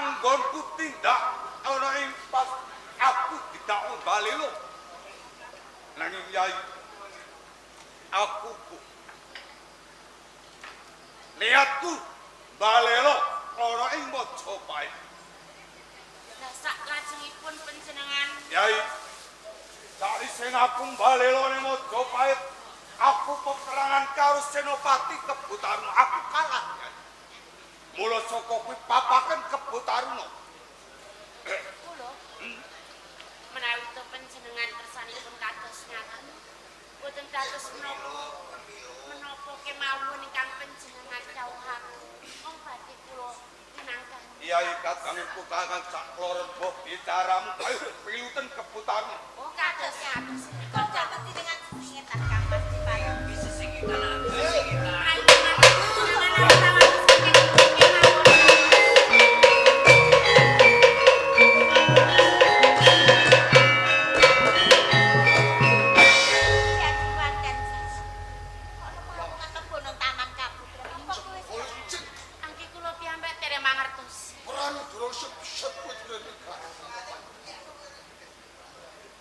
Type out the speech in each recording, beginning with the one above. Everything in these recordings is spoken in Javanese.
Anggonku tindak ana ing pas aku didakwa balelo. Nanging Yai, aku niatku balelo ana ing Majapahit. Lah sak lajengipun panjenengan Yai, sakwise aku balelo ning Majapahit, aku peperangan karo Senopati Kebo Taruna, aku kalah. Yai. Mula saka kuwi papaken Kebo Taruna. Kula menawi to panjenengan kersanipun kados ngaten, boten dados menapa menapa kemawon ingkang panjenengan dawuhaken mong badhe kula minangkani. Yai, kadangku kangen sak kloron boh bicaramu, ayo piluten Kebo Taruna. Oh, kados ngaten. Kok dapat dengan sesingitan Kang Mas Dipayu? Sesingitan, sesingitan. Menawi panjenengan awang-awang kemawon. Ya diwanden sis. Kok nemu ketemu nang Taman Kaputren. Apa kowe wis Angki kula piyambak dereng mangertos. Perang durung sepset kowe nikah.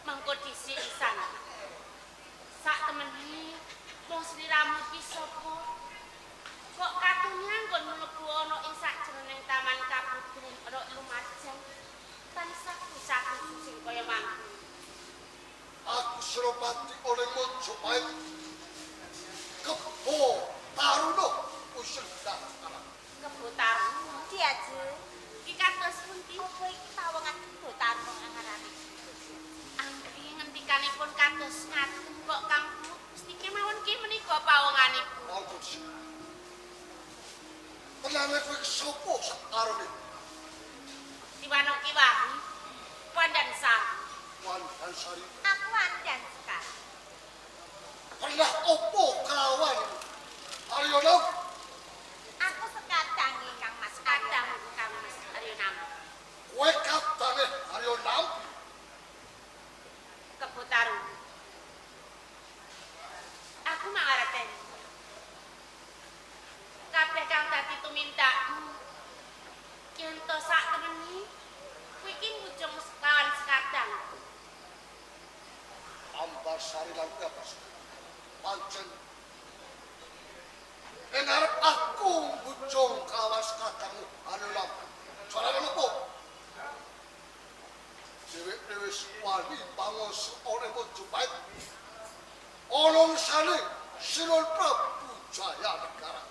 Mengko dhisik sana. Sak temene mung sliramu ki sapa? Kok katune anggon mlebu ana ing sakjroning Taman Kaputren ana Lumajang. Tansah kusaku sing kaya mangkono. Aku Senopati oleh Majapahit Kebo Taruna usul kalah. Kebo Taruna. Diaju? Ki kados pundi? Apa iki pawongan Kebo Taruna angarane? Angki ngendikanipun kados ngaten kok Kang Bu. Mesti kemawon ki menika pawonganipun. Monggo sik. Tenane kowe sapa sakarone? Tiwano Kiwahi Pandan Sari. Wandan Sari. Aku Wandan Sekar. Pernah opo kelawan Arya Nampi? Aku sekadange Kang Mas Arya. Kadang Kang Mas Arya Nampi. Kowe kadange Arya Nampi. Kebo Taruna. Aku mangareteni. Kabeh kang dadi tumindakmu yen to sak temeni kuwi iki ngujung sekawan sekadang. Ambar Sari lan Abbas. Pancen ing arep aku mbujung kawas kadangmu Arya Nampi. Soalane opo? Dheweke wis wani pangoso oleh Majapahit. Ana sane Sinuwun Prabu Jaya Negara.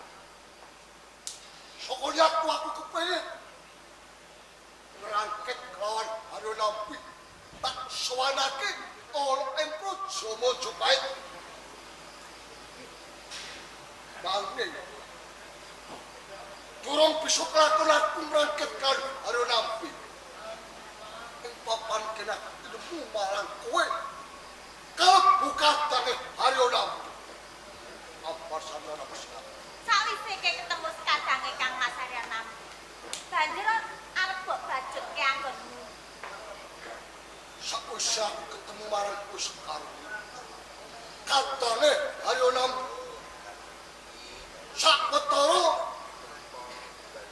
Saka niatku aku kepengin ngrangket kelawan Arya Nampi tak sowanake ana ing Praja Majapahit. Nanging durung bisa kelakon aku ngrangket karo Arya Nampi. Ing papan kene aku tinemu marang kowe. Kalebu kadange Arya Nampi. Ambar sampeyan apa sih? Sakwise ke ketemu sekadange Kang Mas Arya Nampi, banjur arep mbok bajutke anggonmu. Sakwise aku ketemu marang kowe sekarang. Kadane Arya Nampi. Sawetara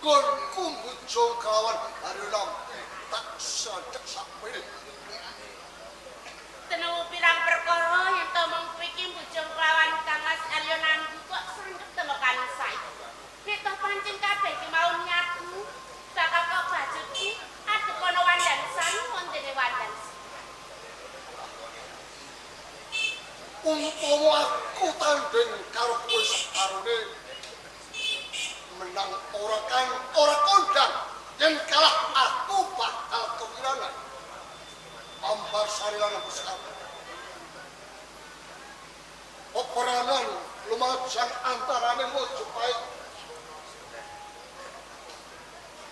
nggonku mbujung kelawan Arya Nampi tak sadhek sakmene. Tenemu pirang perkara yen to mung kowe iki mbujung kelawan Kang Mas Arya Nampi kok srengep temekan saiki. Nek toh pancen kabeh ki mau niatmu bakal kok bajutki adep ana Wandan Sari wontene Wandan Sari. Umpama aku tanding karo kowe sekarone menang ora kan ora kondang, yen kalah aku bakal kewirangan. Ambar Sari lan aku sekarang. Peperangan lumajang antarane Majapahit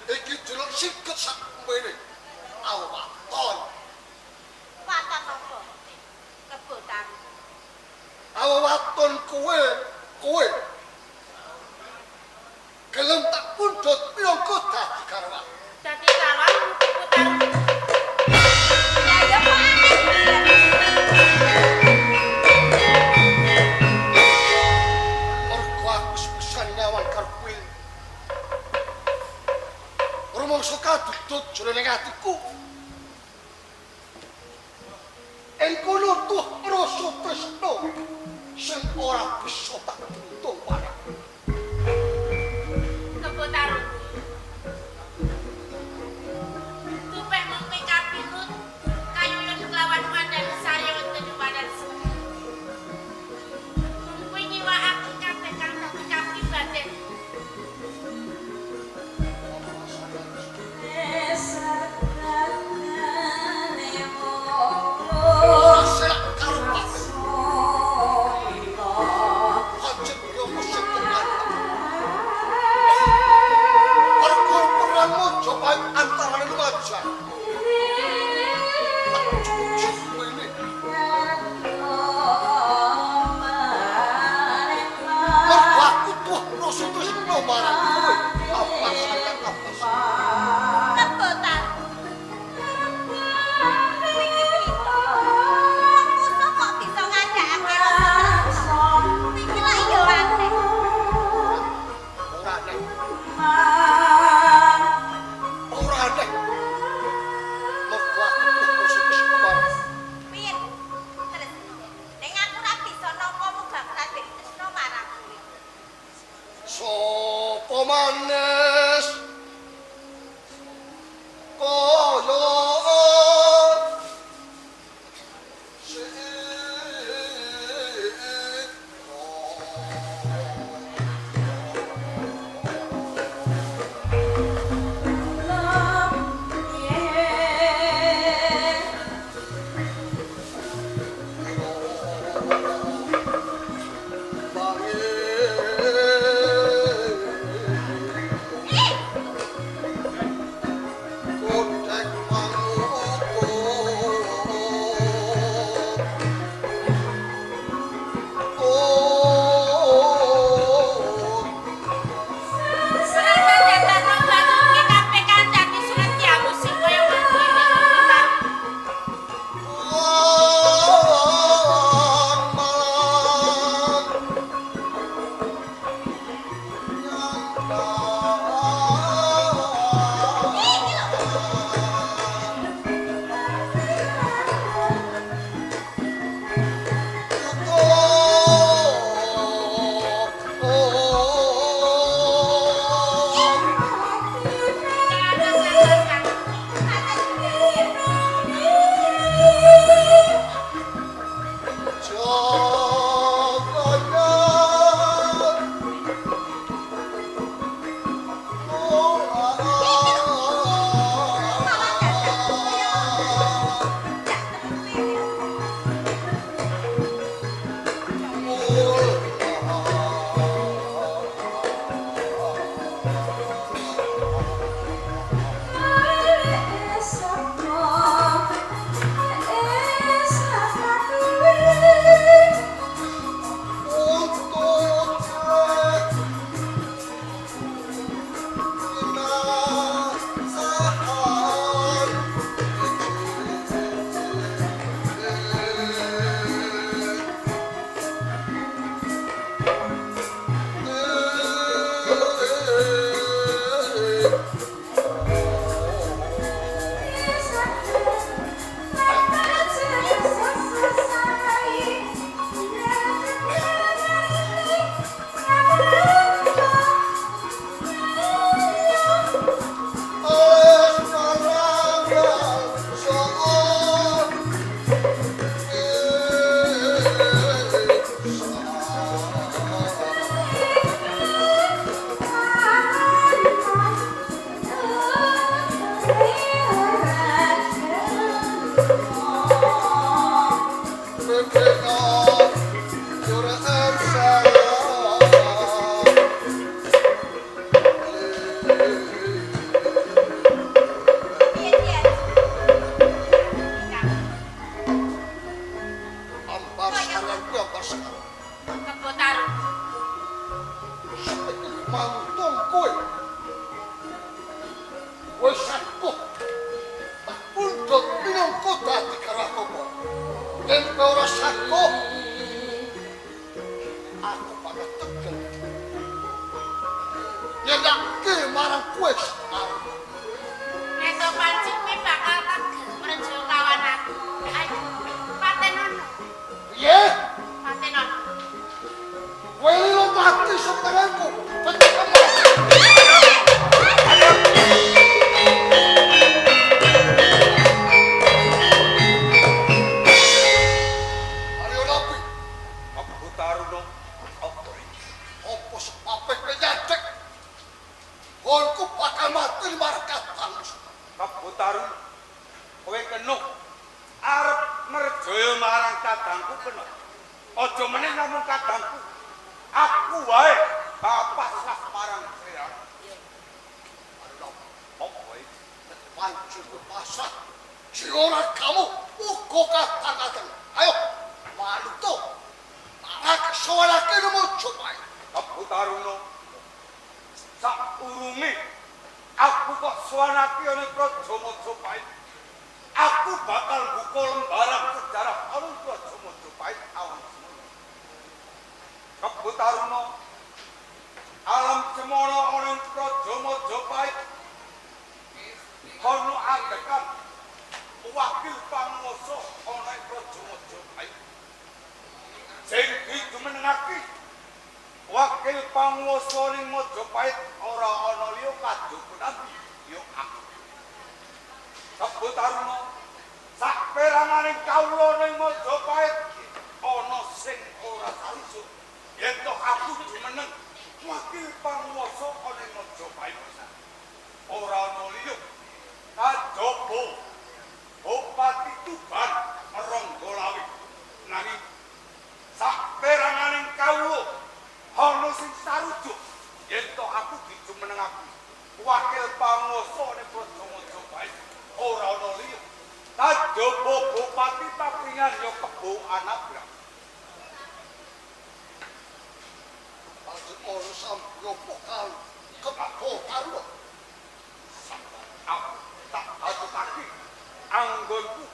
iki delok siket sakmene. Awaton. Waton apa? Kebo Taruna. Awaton kowe, kowe gelem tak pundhut minangka dadi garwa. Dadi garwa Kebo Taruna. Ya ya kok aneh. Mergo aku sepisan nyawan karo kowe. Rumangsa kadudut jroning atiku. Ing kono tuh rasa tresna sing ora bisa tak bentung marang. Kebo Tarung. Tupeh mungke kapirut kayuyun kelawan wandan sarya tenyuwanan seni. Mungkuwi nyiwakake kabeh kang dadi kapribaden. Ora selak karo Pak. Pancen romo sing tenan. Perkara perang Majapahit antarane Lumajang. Tak cukup ini. Mergo aku tuh rasa tresna marang kowe. Apa sayang apa Kebo Tarung. Kowe iki piye? Wong musuh kok bisa ngandhakake rasa tresna? Iki lak ya aneh. Ora aneh. Ora aneh. Mergo aku tuh rasa tresna marang. Piye? Tresna. Ning aku ora bisa nampa muga aku ora tresna marang kowe. Sopo manis kaya Kodek mangukur Serasa dadakno batuke kabeh kang dadi suletyamu sing kaya mangkene Kebo Tarung. Piye piye? Ampar saran kuwi ampar saran. Kebo Tarung. Saiki mantung kowe. Wis sakuh. Tak pundhut minangka dadi karo. Yen kowe ora sakuh, aku bakal tegel. Nyendake marang kowe sekarang. saka tanganku. Pencet. Aryo Nampi, Kebo Taruna apa iki? Apa sebabe kowe nyadek? Gonku bakal mati marang kadang. Kebo Taruna, kowe kena arep merjaya marang kadangku kena. Aja meneh namung kadangku. Aku wae pasrah marang sliramu. Aryo Nampi, Apa iki? nek pancen kowe pasrah, jiwa kamu uga kadang-kadang. Ayo, maluto. Marang sowanake Mojopahit. Kebo Taruna, sakurunge aku kok sowanake ana Praja Majapahit. Aku bakal buka lembaran sejarah ana Praja Majapahit awan semono. Kebo Taruna, alam semono ana Praja Majapahit kono adegan wakil panguwasa ana ing Praja Majapahit. Sing dijumenengake wakil panguwasa ning Majapahit ora ana liya kajaba Nambi ya aku. Kebo Taruna, saperanganing kawula ning Majapahit ana sing ora sarujuk yen to aku jumeneng wakil panguwasa ana ing Majapahit. Ora ana liya kajaba Bupati Tuban Ronggolawe. Nanging saperanganing kawula ana sing sarujuk yen to aku dijumenengake wakil panguwasa ning Praja Majapahit ora ana liya kajaba Bupati Papringan ya Kebo Anabrang. Pancen ora sampya pokal Kebo Taruna. Aku tak atutake anggonku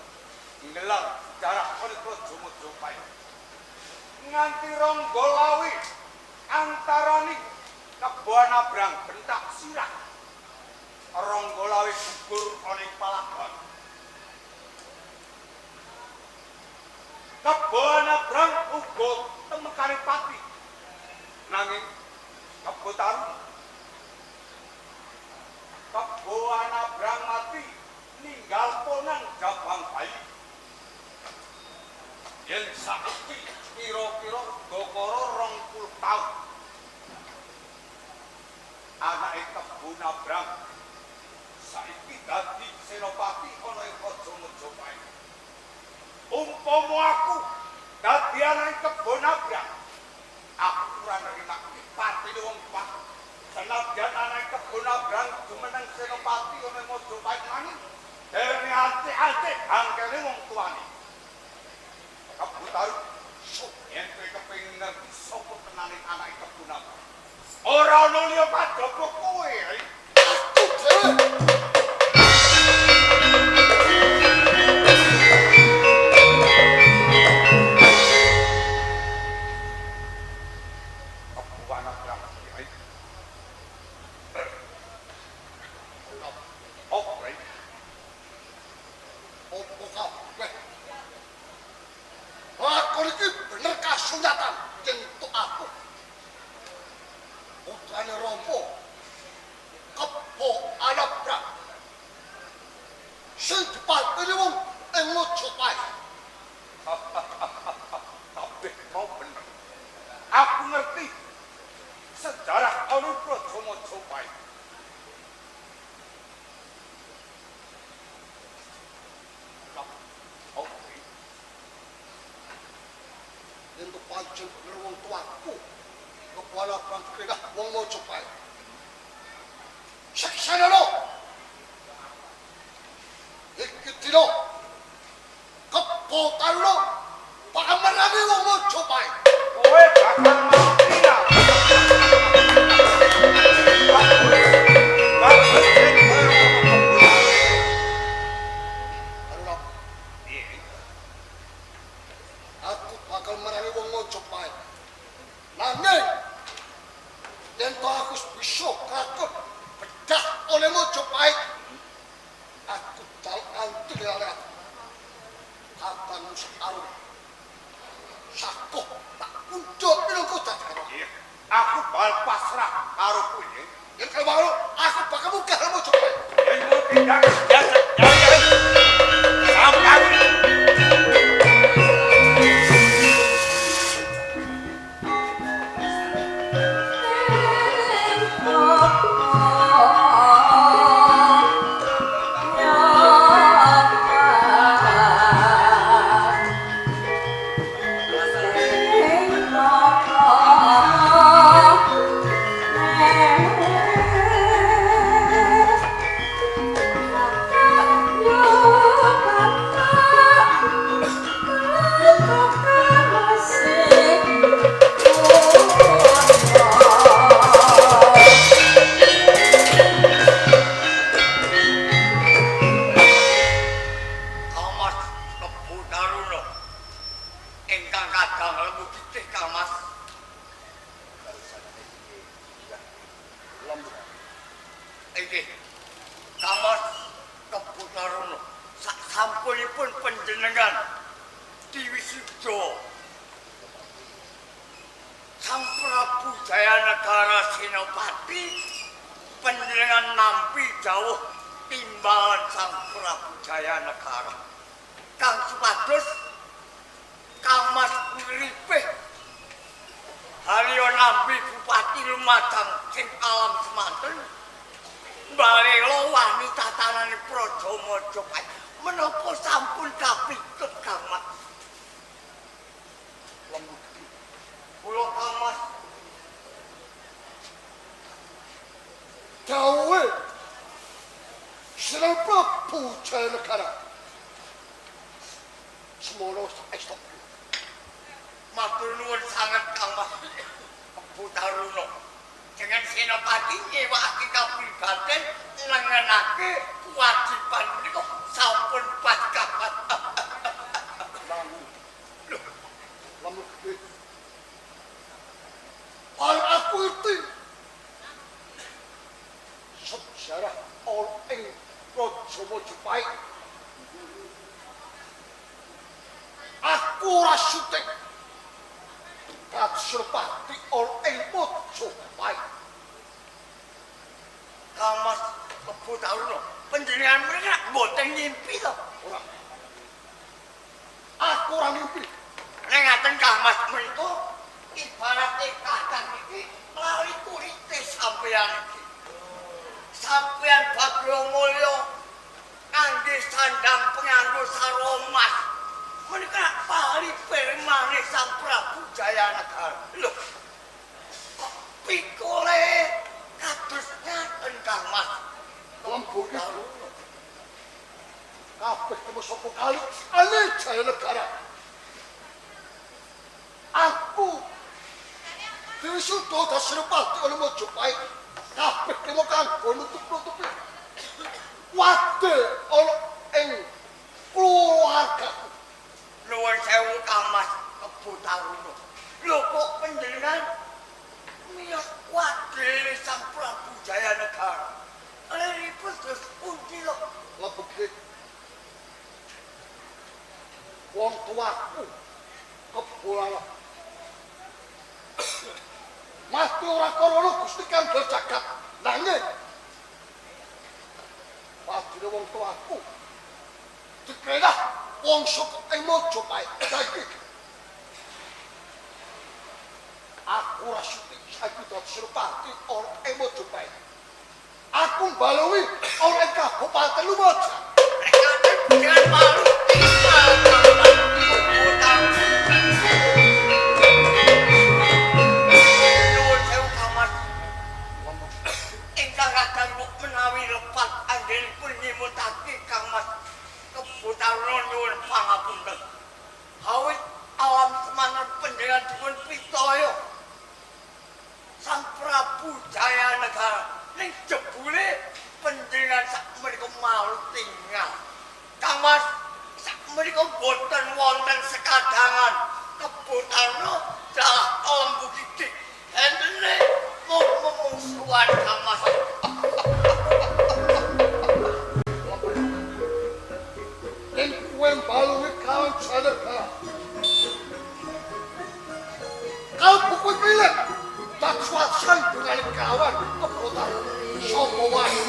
ngelar sejarah ana Praja Majapahit nganti Ronggolawe antarane Kebo Anabrang bentak sirah. Ronggolawe gugur ana ing palagan. Kebo Anabrang uga temekane pati. Nanging Kebo Taruna, Kebo Anabrang mati ninggal ponang jabang bayi. Yen saiki kira-kira dokara 20 taun. Anake Kebo Anabrang saiki dadi senopati ana ing Praja Majapahit. Umpama aku dadi anake Kebo Anabrang, aku ora nrimake patine wong tuwa. Senadyan anake Kebo Anabrang jumeneng senopati ana ing Majapahit nanging dene antik-antik bangkene wong tuane. Kebo Taruna, yen kowe kepengin ngerti sapa tenane anake Kebo Anabrang, ora ana liya kajaba kowe. Aku dhewe. Kebo Anabrang kiai. Apa iki? Apa kabeh? Lakon iki bener kasunyatan yen tok aku. Putrane Rama Kebo Anabrang sing dipateni wong ing Majapahit. Kabeh mau bener. Aku ngerti sejarah ana Praja Majapahit. Apa iki? Yen tok pancen bener wong tuaku Kebo Anabrang kira wong Majapahit. Siksanana iki dina Kebo Taruna bakal merangi wong Majapahit. Kowe bakal mati ra. Bagus sing kaya ngono Kebo. Taruna, Piye? aku bakal merangi wong Majapahit. Nanging yen to aku wis bisa kakut bedah oleh Majapahit. Ya, ya, ya, ya. Sampai. Kang Mas Kebo Taruna ingkang kadang lembu gitih Kang Mas. Inggih. Kang Mas Kebo Taruna sak sampunipun panjenengan diwisuda Sang Prabu Jayanegara Senopati panjenengan nampi jauh timbalan Sang Prabu Jayanegara. Kang supados Kang Mas Wiripih Haryo Nambi Bupati Lumajang sing alam semanten mbalela wani tatanane Praja Majapahit menapa sampun kapitut Kang Mas? Kula Kang Mas dawuhe Sri Prabu Jayanegara semono saestu. Matur nuwun sanget Kang Mas Kebo Taruna. Dengan Senopati nyewakake kapribaden nengenake kewajiban menika sampun pas kapan. Lamun gede. Paling aku ngerti sejarah ana ing Raja Majapahit. Aku ora sutik dadi Senopati ana ing Majapahit. Kang Mas Kebo Taruna, panjenengan menika mboten ngimpi to? Ora. Aku ora ngimpi. Nek ngaten Kang Mas menika ibarate kakang iki lali kulite sampeyan iki. Sampeyan Bagyo Mulya kangge sandang penganggo saromas. Menika pali permane Sang Prabu Jayanegara. Lho, kok pikule kados ngaten Kang Mas? Lembu iki kabeh temu saka kali ale Jayanegara. Aku diwisuda dadi Senopati ana Majapahit. Kabeh temu kanggo nutup-nutupi wade ana ing keluargaku. Nuwun sewu Kang Mas Kebo Taruna. Lho kok panjenengan miyos wadele Sang Prabu Jayanegara. Liripun terus pundi lho? Lembu gede. Wong tuaku Kebo Lara. Mati ora karana Gusti kang jagat. Nanging padune wong tuaku dikrenah wong saka ing Majapahit. Saiki aku ora suti saiki dadi Senopati ana ing Majapahit. Aku mbalungi ana ing Kabupaten Lumajang. Nek ngaten panjenengan malu timbal Kang Mas Kebo Taruna. Nuwun sewu Kang Mas. Ingkang kadang menawi lepat anggenipun nyimutake Kang Mas Kebo Taruna nyuwun pangapunten. Awit alam semanten panjenengan dipun pitaya Sang Prabu Jayanegara ning jebule panjenengan sak menika malu tinggal. Kang Mas sak menika boten wonten sekadangan Kebo Taruna dalah lembu gede. Entene mung memungsuhan Kang Mas. Yen kowe mbalungi kawan Jayanegara. Kalbu kowe pilih tak swasai dengan kawan Kebo Taruna sapa wae.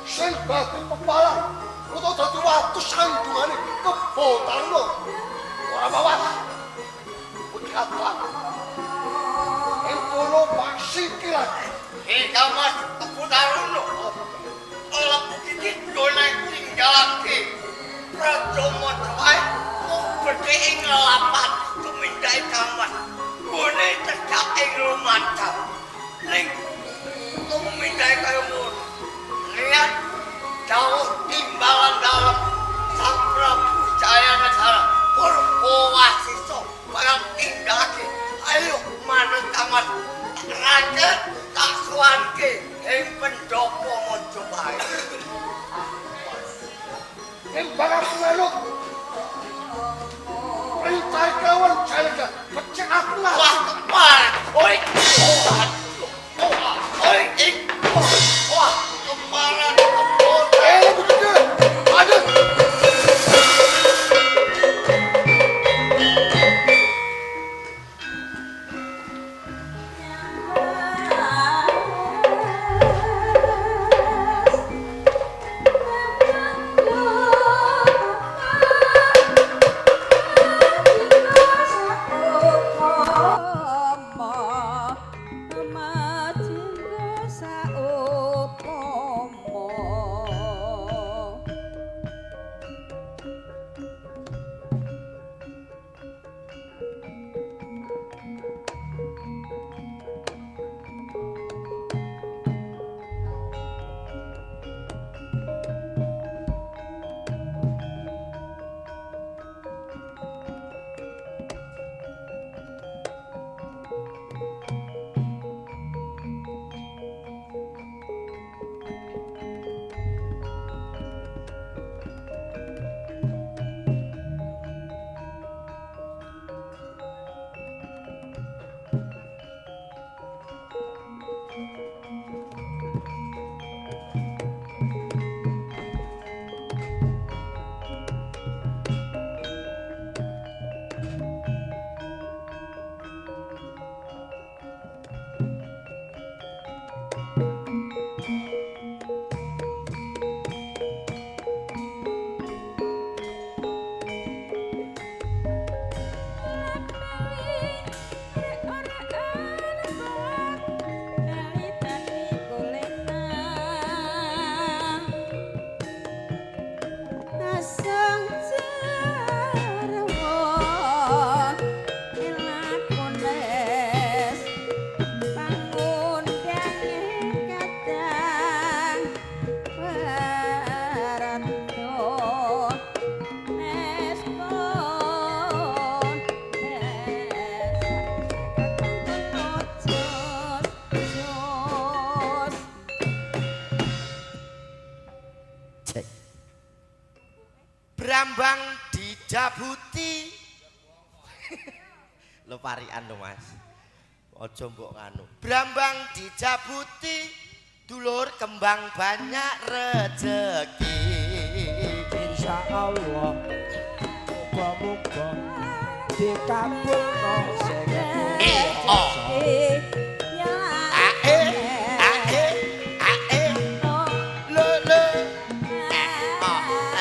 Sing dadi pepalang utawa dadi watu sandungane Kebo Taruna. Ora mawas. Kadang. Ing kono pasikilan. Kang Mas Kebo Taruna. Lebu iki dole tinggalake. Praja Majapahit mung bedhek ing lapak tumindake Kang Mas. Gone cedhak ing Lumajang. Ning tumindake kaya ngono. Lihat dawuh timbalan dalem Sang Prabu Jayanegara Purba Wasista barang tindake. Ayo manut Kang Mas. Raket tak suwanke ing pendopo Majapahit. Ing barang manut perintah kawan Jayanegara becik aku lah. Wah, kepar. Oi. Oi, ik. Wah, keparan kebo. Begitu. Aduh. Brambang dijabuti. Lho parikan lho Mas. Aja mbok nganu. Brambang dijabuti, dulur kembang banyak rejeki. Insyaallah muga-muga dikabulno sing O A E A E A E lo lo E O E.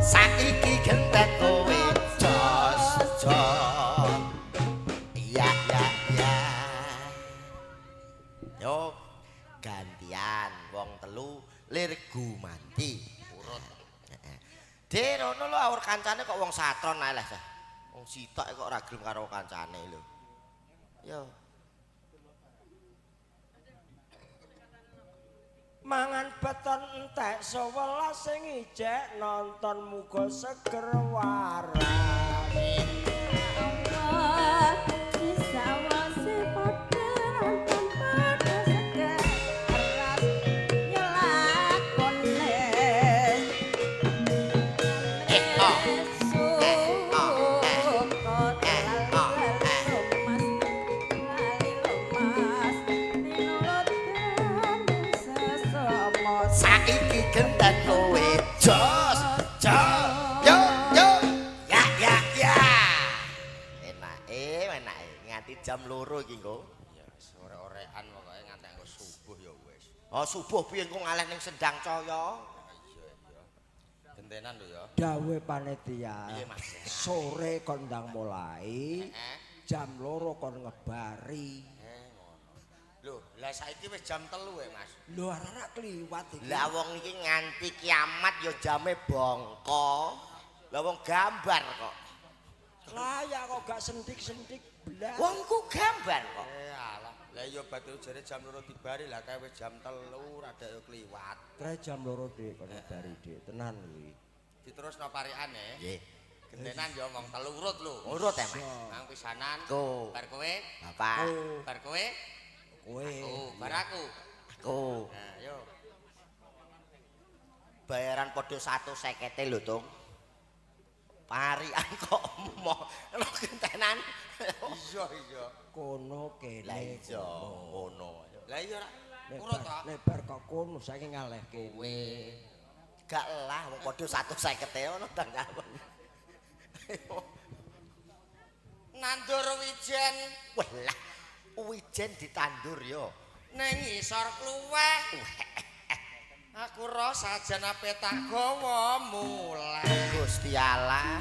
Saiki gentet kowe jos jos. Iya ya ya. Yo gantian wong telu lir gumanti. Urut. Heeh. De rono lho awur kancane kok wong satron ae leh. Wong sitok kok ora gelem karo kancane lho. Yo. Mangan beton entek 11 sing ijek nonton muga seger waras. Saiki gentet kowe jos jos. Yo yo. Ya ya Iki jam 2 iki engko. Ya wis ore-orean pokoke ngantek engko subuh ya wis. Oh subuh piye engko ngalih ning Sendang Caya. Iya iya. Gentenan lho ya. Dawuhe panitia. Piye, Mas? Sore kondang mulai, jam 2 kon ngebari. Ngono. Lho, lah saiki wis jam 3 ya, Mas. Lho arek kliwat iki. Lah wong iki nganti kiamat ya jame bongko. Lah wong gambar kok. Lah ya kok gak sendik-sendik blas. Wong ku gambar kok. Alah. Lah iya batu jare jam 2 dibari lah kae wis jam 3 rada yo kliwat. Tre jam 2 Dik kon ngebari Dik, tenan kuwi. Diterusno parikane. Nggih. Gentenan ya wong telu urut lho. Urut ya, Mas. Mang pisanan. Ku. Bar kowe, Bapak. bar kowe, Kowe. aku, bar aku. Aku. Nah, yo. Bayaran padha 150 lho, Tung. Parikan kok moh gentenan. Iya, iya. Kono kene. Lah iya, ngono. Lah iya ra. Urut ta. Nek bar kok kono saiki ngaleh kene. Kowe. Gak lah wong padha 150 ngono ta nyapa. Nandur wijen Wah lah, wijen ditandur yo. ning ngisor kluweh. Aku rasa sajan ape tak gawa mulai. Gusti Allah.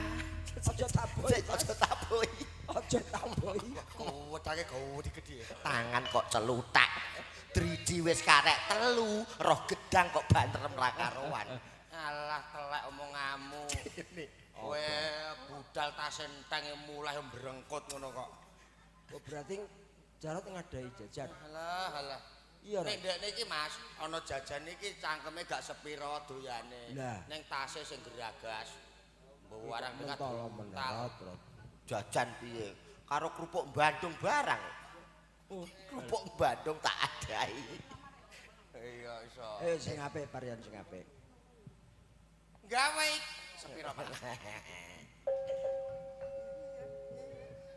Aja tabohi. Aja tabohi. Aja tabohi. Wetake gawe gedhe. Tangan kok celutak. Driji wis karek telu, roh gedang kok banterem ra karuan. Alah telek omonganmu. Kowe budal tas enteng mulai mbrengkut ngono kok. Oh berarti Jarot ngadai jajan. Alah alah. Iya Nek ndekne iki Mas, ana jajan iki cangkeme gak sepira doyane. Ning tase sing geragas. Mbok warang mentolo menerot. Jajan piye? Karo kerupuk Bandung barang. Oh, kerupuk Bandung tak adai. Iya iso. Sing apik parian sing apik. Gawe sepira Pak?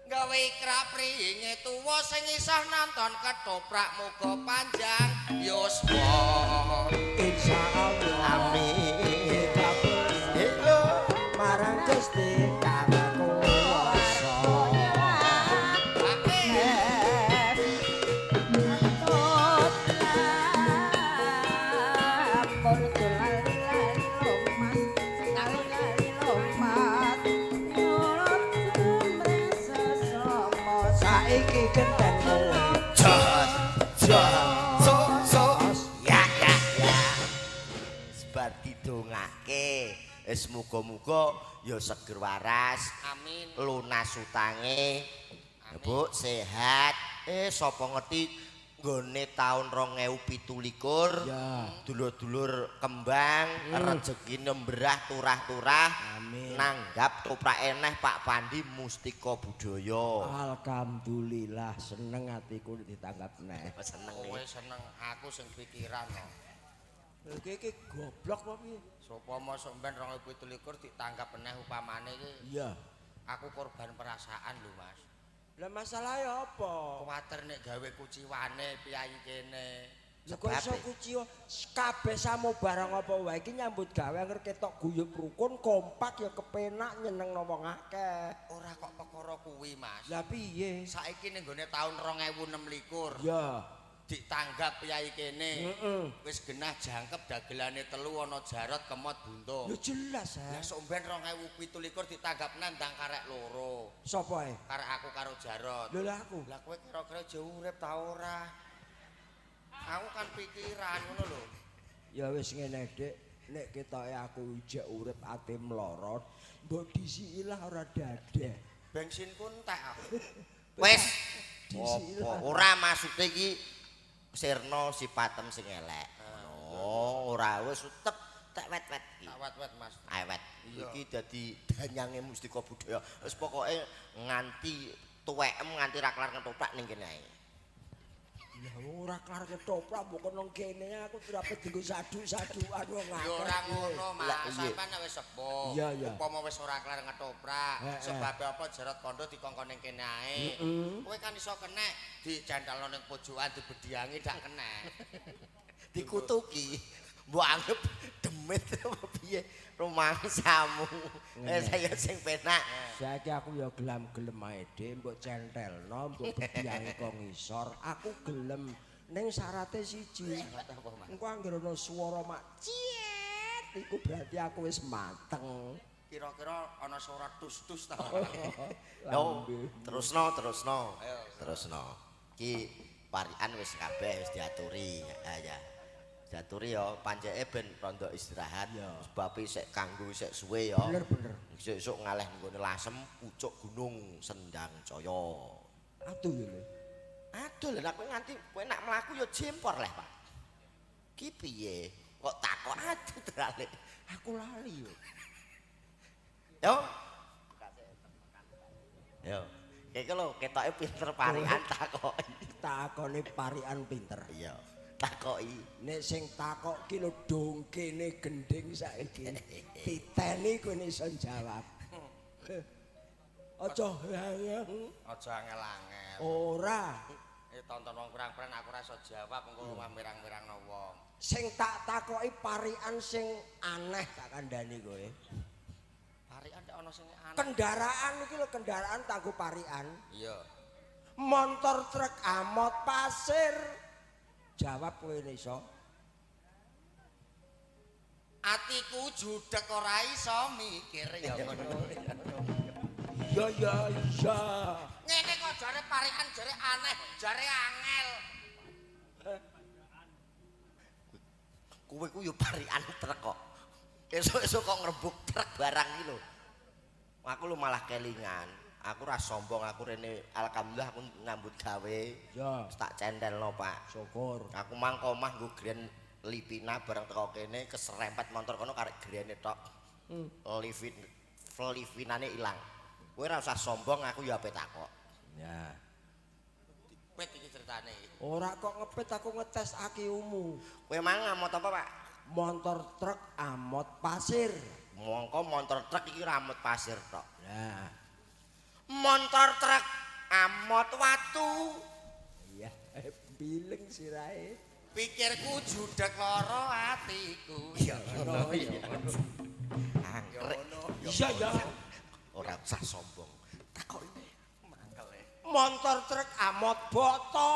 Gawe ikra pringe tuwa sing isih nonton ketoprak muga panjang yuswa. Insyaallah. Amin. Marang Gusti kang kuwasa. Saiki genten kowe. Jos jos so so ya ya ya. Sebar didongake. Wis muga-muga ya seger waras. Amin. Lunas utange. Ya Bu, sehat. Sapa ngerti nggone taun 2027. Ya. Dulur-dulur kembang, rezekine mberah turah-turah. Amin. Nanggap toprak eneh Pak Pandi Mustika Budaya. Alhamdulillah seneng atiku ditanggap neh. Seneng. Kowe seneng, aku sing pikiran no. Iki iki goblok apa piye? Sapa mosok ben 2027 ditanggap meneh upamane iki. Iya. Aku korban perasaan lho, Mas. Lah masalahe apa? Kuwatir nek gawe kuciwane piyayi kene. Lah kok iso kuciwa kabeh samo barang apa wae iki nyambut gawe anggere ketok guyub rukun kompak ya kepenak nyenengno wong akeh. Ora kok perkara kuwi, Mas. Lah piye? Saiki ning nggone taun 2026. Ya. Ditanggap piyayi kene. Heeh. Wis genah jangkep dagelane telu ana Jarot Kemot Buntung. Lho jelas Lah ha. sok ben 2027 ditanggap nandang karek loro. Sapa ae? Karek aku karo Jarot. Lho lah aku. Lah kowe kira-kira jauh urip ta ora? Aku kan pikiran ngono lho. Ya wis ngene Dik, nek ketoke aku ijek urip ati mlorot, mbok disiki lah ora dadeh. Bensinku entek aku. Wis. Disiki lah. Ora maksude iki sirna sipatem sing elek. Ngono, ora wis tetep tek wet-wet iki. Tak wet-wet, Mas. Awet. Iki dadi danyange Mustika Budaya. Wis pokoke nganti tuwekem nganti ra kelar ketoprak ning kene ae. Lah ora kelar ketoprak mbok nang kene aku trapet dienggo saduk-sadukan wong akeh. Ya ora ngono, Mas. Sampeyan wis sepuh. Upama wis ora kelar ngetoprak, sebab apa Jarot kondo dikongkon ning kene ae. Kowe kan iso kenek dicentelno ning pojokan dibediangi dak kenek. Dikutuki. Mbok anggap demit apa piye? Piye rumangsamu? Saya sing penak. Saiki aku ya gelam-gelem ae, Dik, mbok centelno, mbok bediange kok ngisor. Aku gelem ning syarate siji. Engko anggere ana swara mak ciet iku berarti aku wis mateng. Kira-kira ana suara tus-tus ta. Yo, terusno, terusno. Terusno. Ki parikan wis kabeh wis diaturi. Ha ya. Diaturi ya panceke ben rondo istirahat. Sebab sik kanggo sik suwe ya. Bener bener. Esuk ngaleh nggone Lasem pucuk gunung Sendang Caya. Aduh ya Le. Aduh lha kowe nganti kowe nak mlaku ya jempor leh, Pak. Ki piye? Kok takok aduh terale. Aku lali yo. Yo. Yo. Iki lho ketoke pinter parikan takoki. Takone parikan pinter. Iya, takoki. Nek sing takok ki lho dongkene gending saiki. Titeni kowe iso jawab. Aja Aja angel-angel. ora. Tonton wong kurang-kurang aku ora iso jawab engko mirang-mirangno wong. Sing tak takoki parikan sing aneh tak kandhani kowe. Parikan nek ana sing aneh. Kendaraan iki lho kendaraan tanggo parikan. Iya. Montor truk amot pasir. Jawab kowe iso. Atiku judek ora iso mikir ya ngono. Iya iya iya. Ngene kok jare parikan jare aneh, jare angel. Kowe ku yo parikan truk kok. Esuk-esuk kok ngrebuk truk barang iki lho. Aku lho malah kelingan. Aku ora sombong, aku rene alhamdulillah aku nyambut gawe. Ya. Wis tak centelno, Pak. Syukur. Aku mang omah nggo grand Lipina bareng teko kene keserempet motor kono karek grene tok. Livin Livinane ilang. Kowe ora usah sombong, aku ya ape takok. Ya. Dipet iki ceritane. Ora kok ngepet aku ngetes akiumu. Kowe mang ngamot apa, Pak? Montor truk amot pasir. Mongko montor truk iki ora amot pasir tok. Lah, Montor truk amot watu. iya bileng sirahe. Pikirku judek lara atiku. Iya ngono iya. Anggrek. Iya ya. Ora usah sombong. Takoki. Mangkel e. Montor truk amot boto.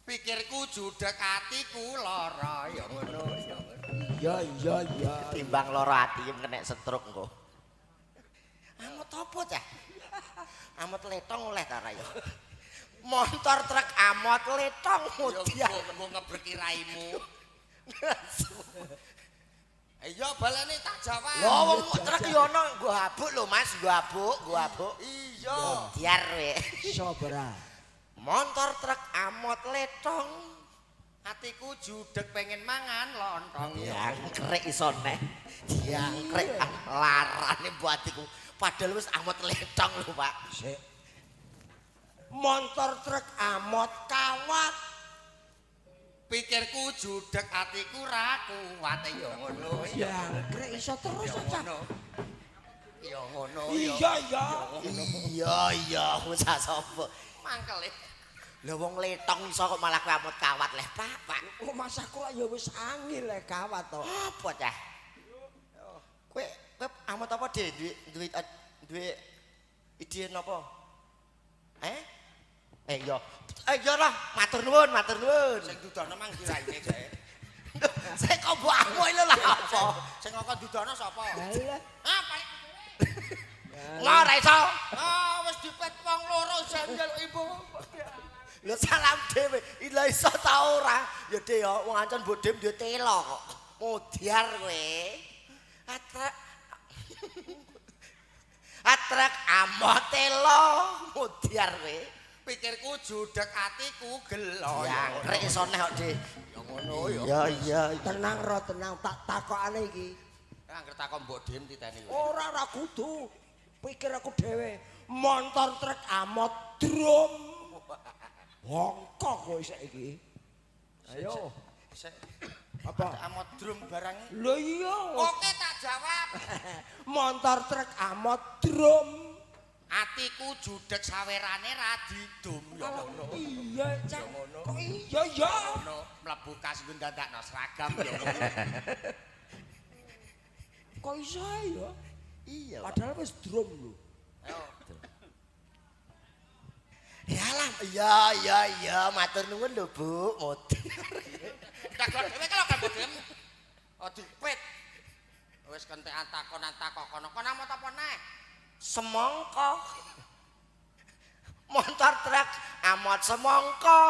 Pikirku judek atiku lara ya ngono ya ngono. Iya iya iya. Timbang lara ati kena stroke engko. Amot apa cah? Amot letong oleh ta ra ya? Montor truk amot letong Ya mudian. nggo ngebreki raimu. Iya balene tak jawab. Lho wong truk yo ono nggo habuk lho Mas, nggo habuk, nggo habuk. Iya. Mudiar we. Sobra. Montor truk amot letong. Atiku judek pengen mangan lontong. Diangkrek iso neh. Diangkrek larane mbok atiku. Padahal wis amot letong lho, Pak. Sik. Montor truk amot kawat. Pikirku judek atiku ra kuat ya ngono. Jangkrik iso terus Ya cah. ngono. Ya ngono. Iya iya. Iya iya wis sapa. Mangkel e. Lha wong letong iso kok malah kowe amot kawat leh, Pak. Pak. Oh mas aku ya wis angel lek kawat to. Apa cah? Kowe kowe amot apa, De? Duwe duwe duwe ide napa? Eh? Eh iya. Eh iya lah, matur nuwun, matur nuwun. Sing dudono mang diraine jae. Sing kok mbok amuk lho lah apa? Sing kok dudono sapa? Alah. Ah, paling Ora iso. Ah, wis dipet wong loro jan njaluk ibu. Lho salam dhewe, lha iso ta ora? Ya De ya, wong ancen mbok dem duwe telo kok. Mudiar kowe. Atrek. Atrek amot telo, mudiar kowe. Pikirku judek atiku gelo. Jangkrik iso neh kok, De. Ya ngono ya. Iya iya. Tenang ro tenang tak takokane iki. Angger takon mbok dem titeni kowe. Ora ora kudu. Pikir aku dhewe. Montor truk amot drum. Bongkok kowe saiki. Ayo. Sik. Apa? Amot drum barang. Lho iya. Oke tak jawab. Montor truk amot drum. Atiku judek sawerane ra didum ya ngono. Iya, Cak. Kok iya ya? Ngono mlebu kas nggo ndadakno seragam ya ngono. Kok iso ya? Iya. Padahal wis drum lho. Ayo. Yalah, iya iya iya, matur nuwun lho Bu. Motor. Takon dhewe kalau kan mbok gelem. Oh dipit. Wis kentekan takonan takok kono. Kono amot apa neh? Semangka. Motor truk amot semangka.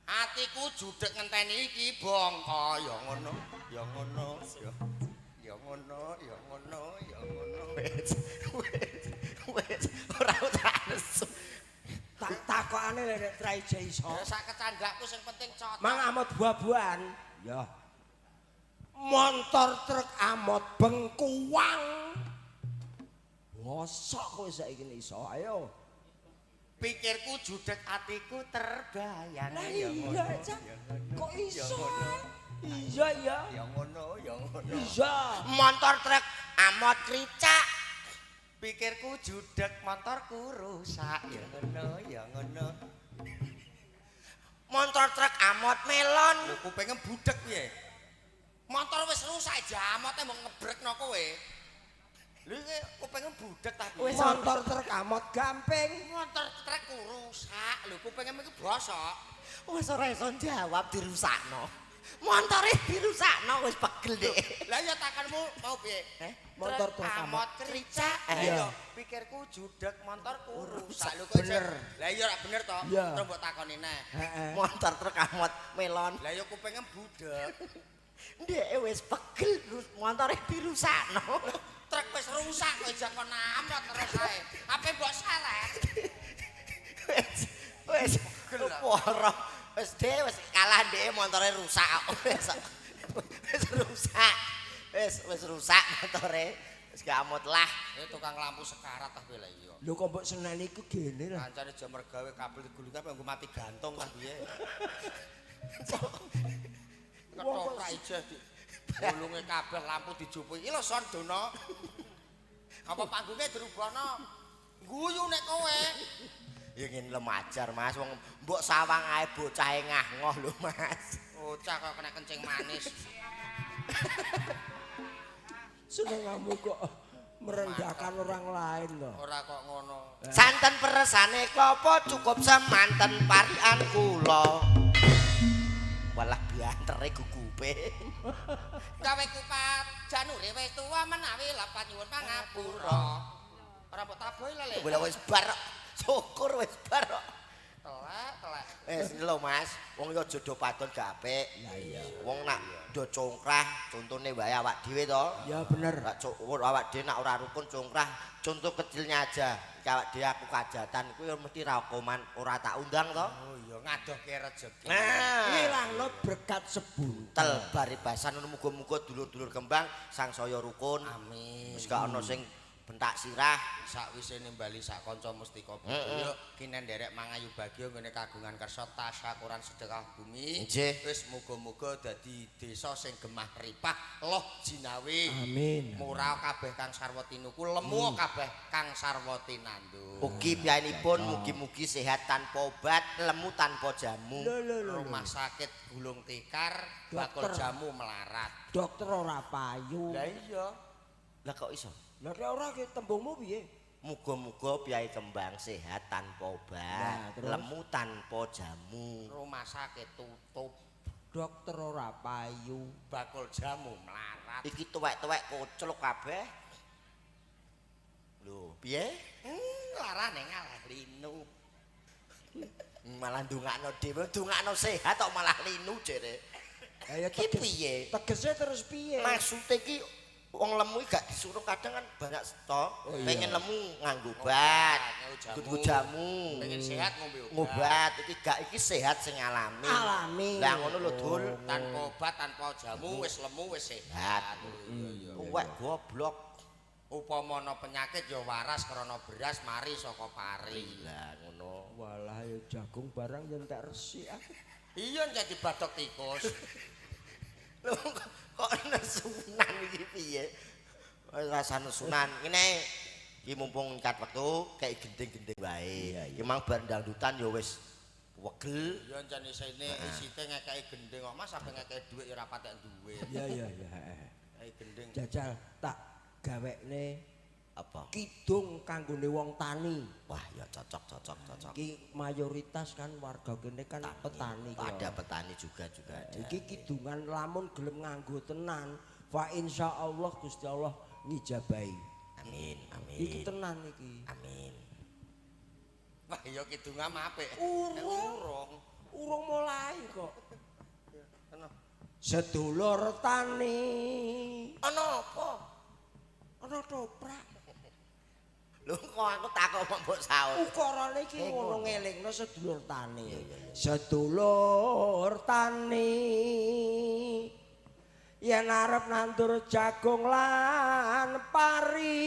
Atiku judeg ngenteni iki bongko ya ngono, ya ngono, ya ngono, ya ngono, ya ngono. Wis wis ora usah nesu. Tak takokane lek traije iso. Ya sak kecandakku sing penting cocok. Mang amot buah-buahan. Ya. Montor truk amot bengkuang. Bosok kowe saiki iso. Ayo. Pikirku judeg atiku terbayang. Lah iya, Cak. Kok iso? Iya, iya. Ya ngono, ya ngono. Iya. Motor truk amot kricak. Pikirku judeg motorku rusak. Ya ngono, ya ngono. Motor truk amot melon. Lho kupinge budeg piye? Motor wis rusak jamote mbok ngebrekno kowe. Lho iki kupinge budeg ta piye? Motor truk amot gamping. Motor truk rusak. Lho kupinge iki bosok. Wis ora iso jawab dirusakno. Montore dirusakno wis pegel dik. Lah ya takanmu mau piye? Motor truk amot kricak. Iya. Pikirku judeg motorku rusak. Lho kok Bener. Lah iya ora bener to? Terus mbok takoni neh. Heeh. Motor truk amot melon. Lah ya kupinge budeg. Ndek wis pegel montore dirusakno. Truk wis rusak kok ijak kon amot terus ae. Ape mbok seleh? Wis wis poro. Wis dhewe wis kalah ndek montore rusak. Wis wis rusak. Wis wis rusak montore. Wis gak amot lah. Tukang lampu sekarat ta piye lah iya. Lho kok mbok seneni iku gene lah. Kancane jam mergawe kabel digulung kabeh nggo mati gantung ta piye. Ketoprak ijeh di gulunge kabeh lampu dijupuki. Iki lho son dono. Apa panggunge dirubahno? Guyu nek kowe. Ya ngene lemajar Mas, wong mbok sawang ae bocahe ngah-ngoh lho Mas. Bocah kok kena kencing manis. Senengamu kok merendahkan orang lain loh. Ora kok ngono. Santen peresane klopo cukup semanten parian kula. Walah biantere gugupe. Gawe kupat janure wis tuwa menawi lepat nyuwun pangapura. Ora mbok tabohi lho, Le. Lah wis bar. Syukur wis bar. Telek, telek. Wis lho Mas, wong iki aja do padon gak apik. Lah iya. Wong nak do congkrah, contone wae awak dhewe to. Ya bener. Nak awak dhewe nak ora rukun congkrah, contoh kecilnya aja. Iki awak dhewe aku kajatan kuwi mesti ra koman, ora tak undang to. Oh iya, ngadohke rejeki. Nah, Ngilangno berkat sebuntel. tel baribasan ngono muga-muga dulur-dulur kembang sangsaya rukun. Amin. Wis gak ana sing bentak sirah. Sakwise nimbali sak kanca mustika budaya kinen nderek mangayu bagya nggone kagungan kersa tasyakuran sedekah bumi. Wis muga-muga dadi desa sing gemah ripah loh jinawi. Amin. Murah kabeh kang sarwa tinuku, lemu kabeh kang sarwa tinandu. Ugi piyanipun mugi-mugi sehat tanpa obat, lemu tanpa jamu. Rumah sakit gulung tikar, bakul jamu melarat. Dokter ora payu. Lah iya. Lah kok iso? Lah nek ora ki tembungmu piye? Muga-muga piyai kembang sehat tanpa obat, lemu tanpa jamu. Rumah sakit tutup, dokter ora payu, bakul jamu melarat. Iki tuwek-tuwek koclok kabeh. Lho, piye? Larane ngalah linu. Malah ndongakno dhewe, ndongakno sehat kok malah linu jere. Lah ya Ki piye? Tegese terus piye? Maksude ki wong lemu iki gak disuruh kadang kan banyak to, pengen lemu nganggo obat, nganggo jamu, pengen sehat ngombe obat. Ngobat iki gak iki sehat sing alami. Alami. Lah ngono lho Dul, tanpa obat, tanpa jamu wis lemu wis sehat. Tuwek goblok. Upama ana penyakit ya waras krana beras mari saka pari. Lah ngono. Walah ya jagung barang ya entek resik. Iya jadi badok tikus. Lho kok nesunan iki piye? Rasa nesunan. Ngene iki mumpung ngikat wektu kei gending-gending wae. Iki mang bar dangdutan ya wis wegel. Ya encen isine isite ngekeki gending kok Mas sampe ngekeki dhuwit ya ora patek duwe. Iya iya iya. Ayo gending. Jajal tak gawekne Apa? Kidung kanggone wong tani. Wah, ya cocok cocok cocok. Iki mayoritas kan warga kene kan petani. Ada petani juga ada. Iki kidungan lamun gelem nganggo tenan, fa insyaallah Gusti Allah ngijabahi. Amin, amin. Iki tenan iki. Amin. Wah, ya kidungan apik. Urung. Urung mulai kok. Ana. Sedulur tani. Ana apa? Ana toprak. Lho kok aku takok kok mbok saut. Ukarane iki ngono ngelingno sedulur tani. Sedulur tani. Yen arep nandur jagung lan pari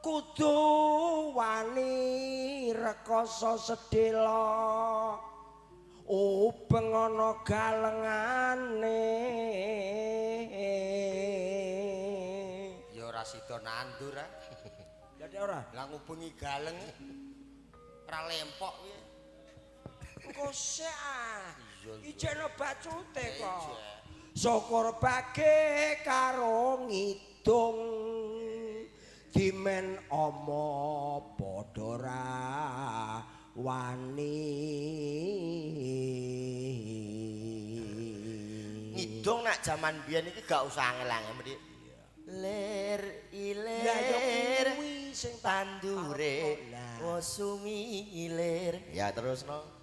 kudu wani rekoso sedhela ubeng ana galengane. Ya ora sida nandur ah. Dadi ora. Lah ngubengi galeng ora lempok piye. Engko sik ah. Ijekno bacute kok. Syukur bage karo ngidung dimen ama padha ra wani. Ngidung nak jaman biyen iki gak usah angel-angel mesti lir ilir sing tandure wosungi ilir. Ya terusno.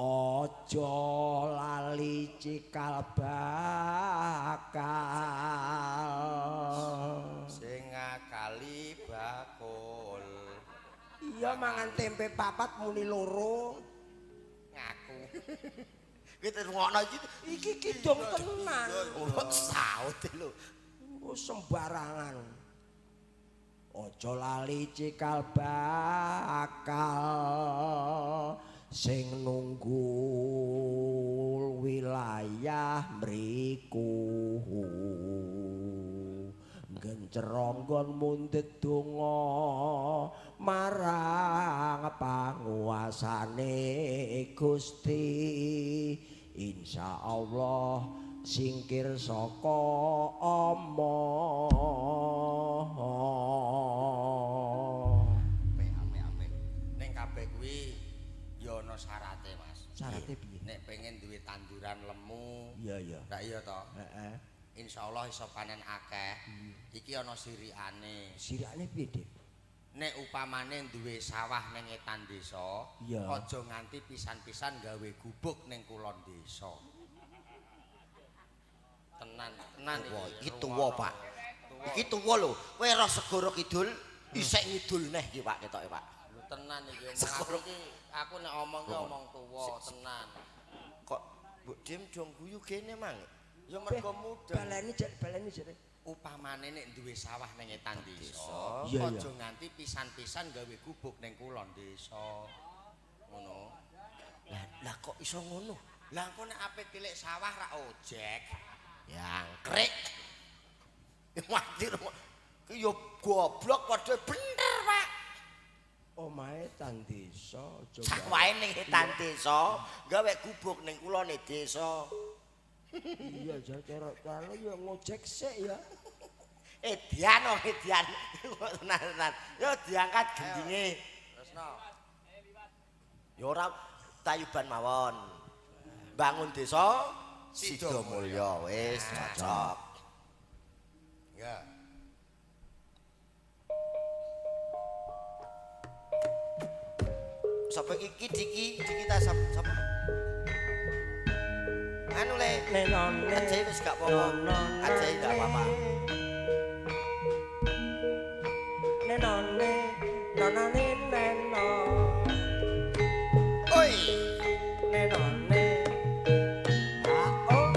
Aja lali cikal bakal sing ngakali bakul. Iya mangan tempe papat muni loro ngaku. Kuwi rungokno iki iki kidung tenan. Kok saut lho. Oh sembarangan. Aja lali cikal bakal sing nunggul wilayah mriku gencer nggon mundhet donga marang panguasane Gusti insyaallah singkir saka ama. Apik-apik ning kabeh kuwi ya ana syarate Mas. Syarate piye? Nek pengen duwe tanduran lemu. Iya iya. Lah iya to. Heeh. Insyaallah iso panen akeh. Iki ana sirikane. Sirikane piye, Dik? Nek upamane duwe sawah ning etan desa, aja nganti pisan-pisan gawe gubuk ning kulon desa. Tenan, tenan iki. Iki tuwa, Pak. Iki tuwa lho. Kowe roh segara kidul, isek ngidul neh iki, Pak, ketoke, Pak. Lho tenan iki omong aku iki. Aku nek omong ki omong tuwa tenan. Kok mbok dim dong guyu kene mang? Ya mergo mudeng. Baleni jek, baleni jek. Upamane nek duwe sawah ning etan desa, aja nganti pisan-pisan gawe gubuk ning kulon desa. Ngono. Lah kok iso ngono? Lah engko nek ape tilik sawah rak ojek. Yangkrik. Mati ki yo goblok padha bener, Pak. Omahe tan desa aja sawahe ning etan desa gawe gubuk ning kulone desa. Iya cara cara ya ngojek sik ya. Edian wong edian tenan-tenan. Yo diangkat gendinge. Terusno. Ya ora tayuban mawon. Bangun desa Sidomulyo wis cocok. Ya. Sapa iki Diki Diki ta sapa? Anu le. Ajae wis gak apa-apa. Ajae gak apa-apa. Nenone nonane neno. Oi. Nenone. Ah oh.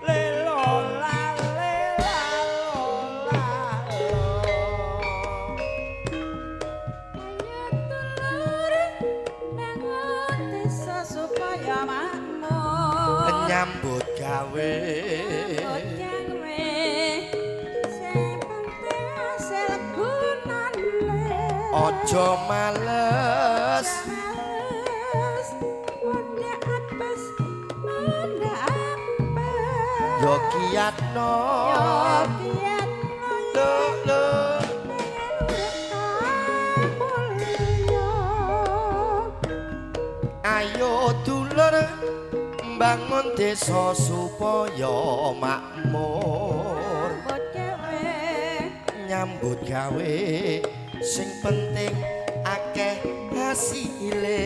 Lelo la le la lo la lo. Ayo dulur bangun desa supaya makmur. Nyambut gawe. Nyambut gawe sing penting hasil gunane. Aja males. Males Yo kiyatno, yo kiyatno lo lo ayo dulur mbangun desa supaya makmur. Nyambut gawe sing penting akeh hasile.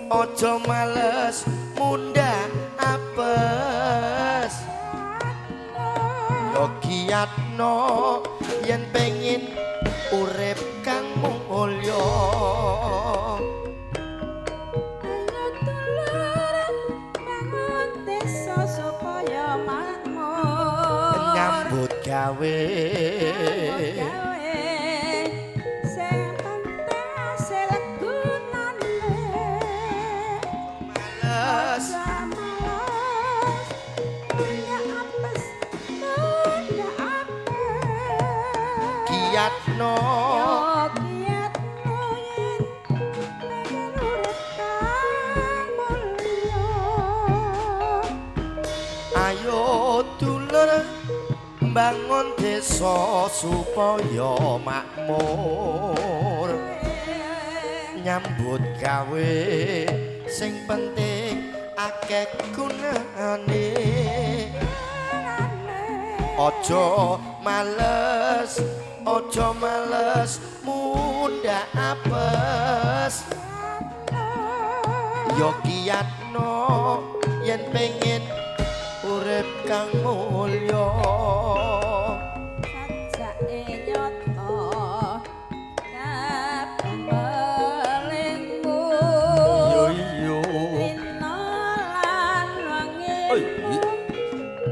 Aja males mundhak apes. Yo kiyatno yen pengin urip kang mulya. Ayo dulur bangun desa supaya makmur. Nyambut gawe sing penting hasil gunane. Males mundhak apes, mundhak apes. Kiyatno, yo kiyatno yen pengen urip kang mulya. Ayo dulur mbangun desa supaya makmur. Nyambut gawe sing penting akeh gunane. Aja males mundhak apes. Yo kiyatno yen pengin urip kang mulya. Sajake nyata kabeh welingmu. Yo iya. Rina lan wengimu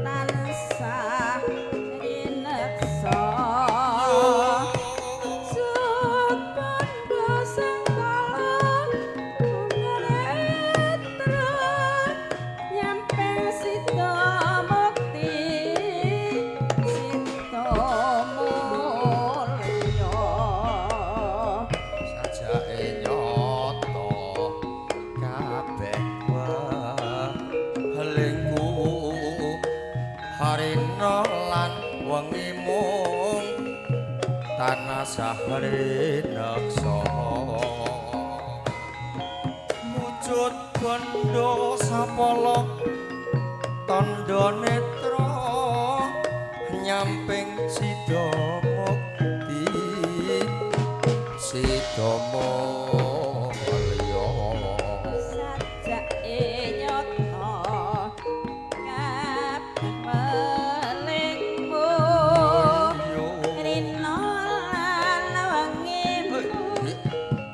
tansah rineksa. Sut bandha sangkala netra nyampe sida mukti sida mulya. Sajake nyata kabeh welingku harina lan wengi mung tanasah rineksa. Wujud bandha sapala tandha netra nyamping sida mukti sida mulya. Sajake nyata kabeh welingmu rina lan wengimu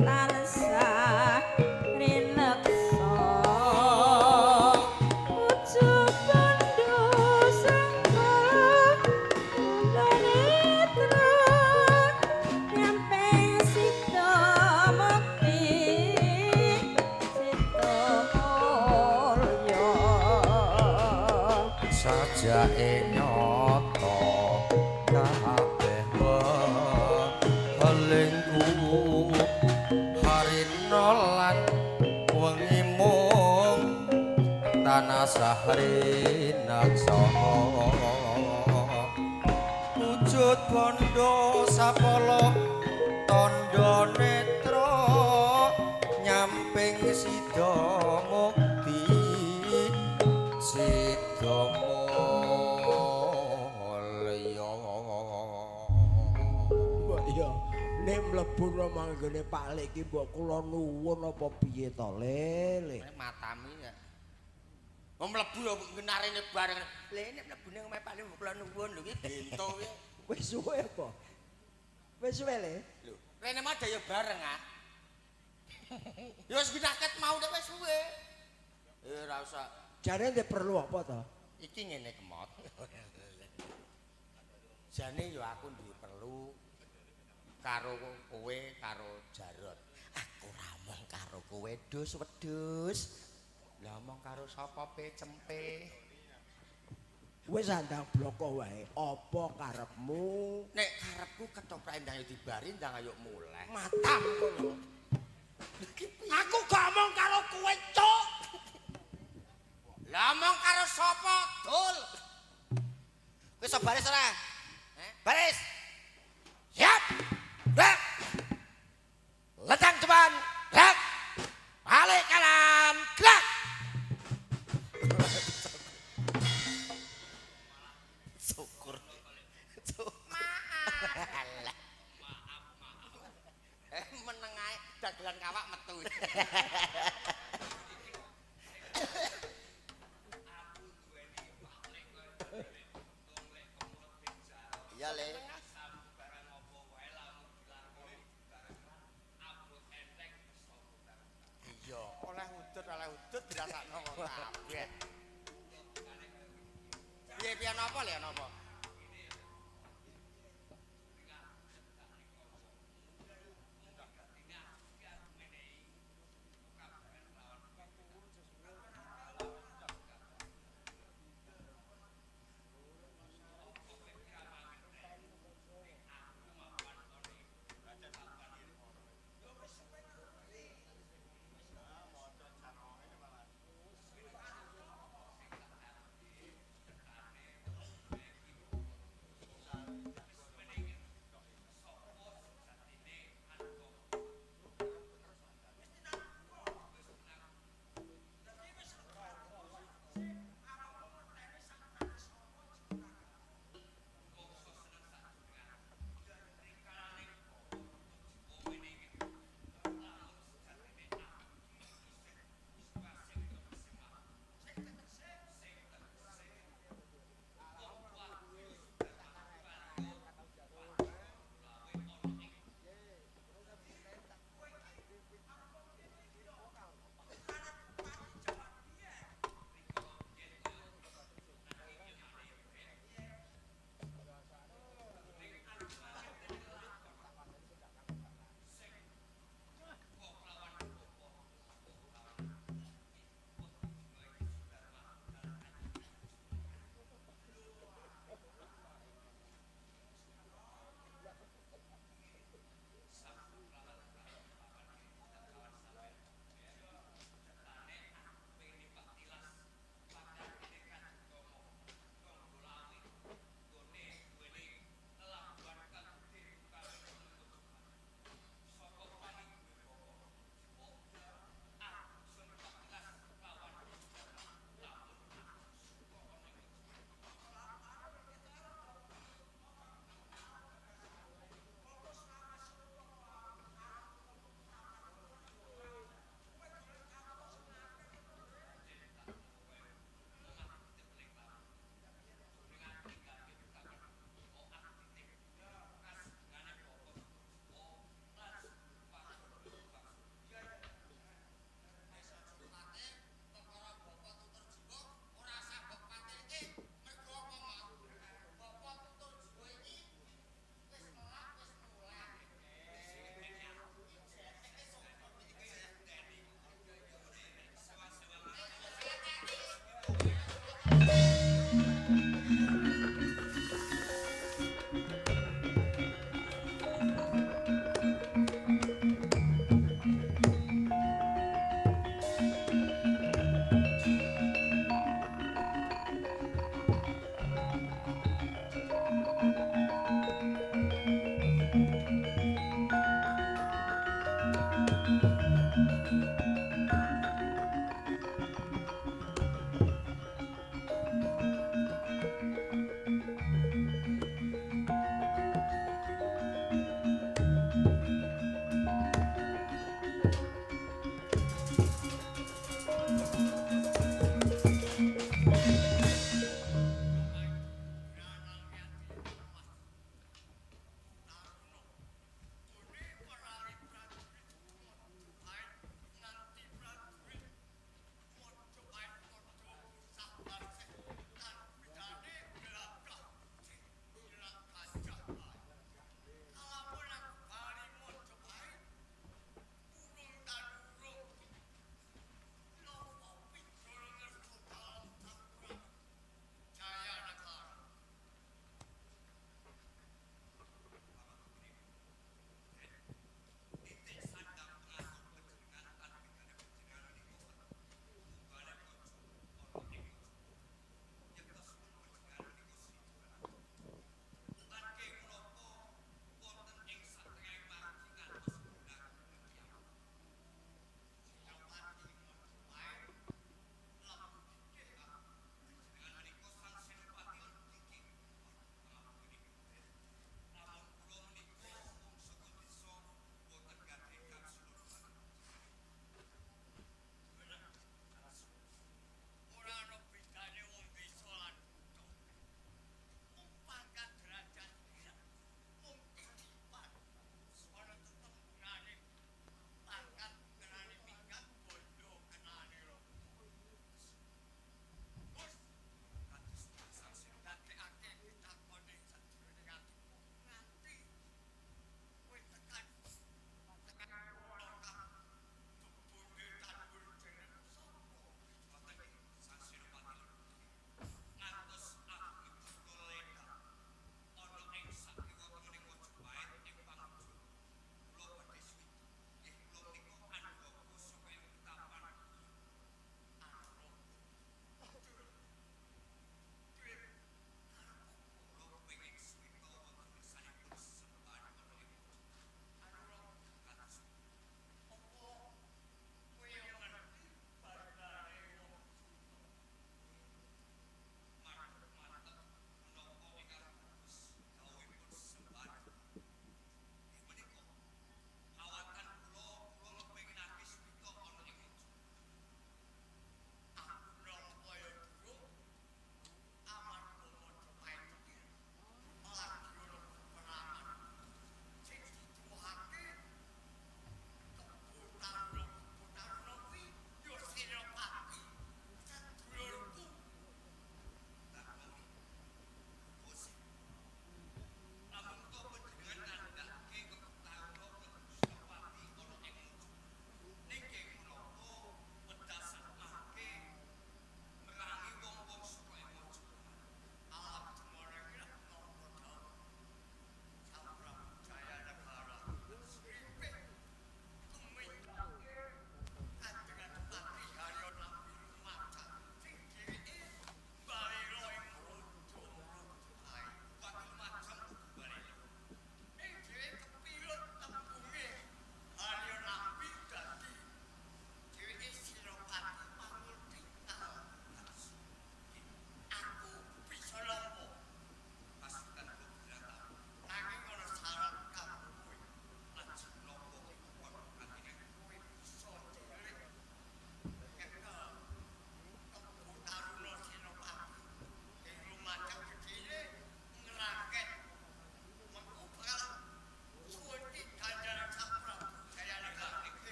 tansah rineksa. Wujud bandha sangkala netra nyampe sida mukti sida mulya. Sajake nyata kabeh welingku harina lan wengi mung tanasah rineksa. Wujud bandha sapala tandha netra nyamping sida mukti sida mulya. Mbok iya, nek mlebu nang manggone Pak Lek iki mbok kula nuwun apa piye to, Le? Matami ya. Wong mlebu ya ngenarene bareng. Le nek mlebu ning omahe Pak Lek mbok kula nuwun lho iki bento kuwi. Wis suwe apa? Wis suwe, Le? Lho, rene mah daya bareng ah. Ya wis ket mau nek wis suwe. Eh ora usah. Jane ndek perlu apa to? Iki ngene kemot. Jane ya aku duwe perlu karo kowe karo Jarot. Aku ora omong karo kowe dus wedhus. Lah omong karo sapa pe cempe? Wis andang bloko wae. Apa karepmu? Nek karepku ketoprak ndang dibari ndang ayo muleh. Matam kono. Aku gak omong karo kowe, Cuk. Lah omong karo sapa, Dul? Kowe iso baris ora? Baris. Siap. Gerak. Letang depan. Gerak. Balik kanan. Gerak. Syukur. Maaf. Meneng ae dagelan kawak metu. Iya, Le. Iya, oleh udut dirasakno kok kabeh. Piye-piye napa le napa?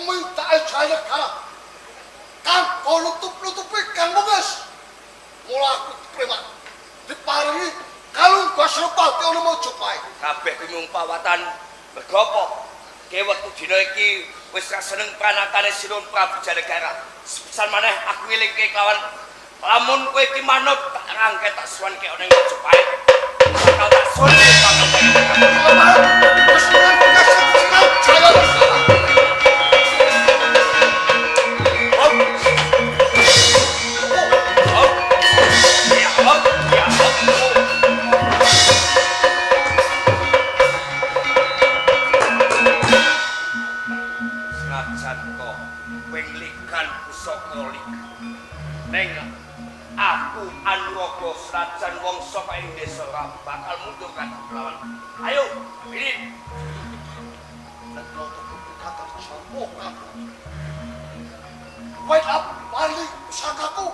Tumindake Jayanegara kanggo nutup-nutupi Kang Wengis. Mula aku dipreman diparingi kalung Senopati ana Majapahit. Kabeh kuwi mung pawatan mergo apa? Ke wektu dina iki wis ra seneng pranatane Sinuwun Prabu Jayanegara. Sepisan maneh aku ngelingke kelawan lamun kowe iki manut tak rangke tak suwanke ana ing Majapahit. Bakal tak suwanke panganten. Aku Anuraga senajan wong saka ing desa ora bakal mundur kan lawan. Ayo, pilih. Nek loto kata jambo kamu. Wait up, bali pusakaku.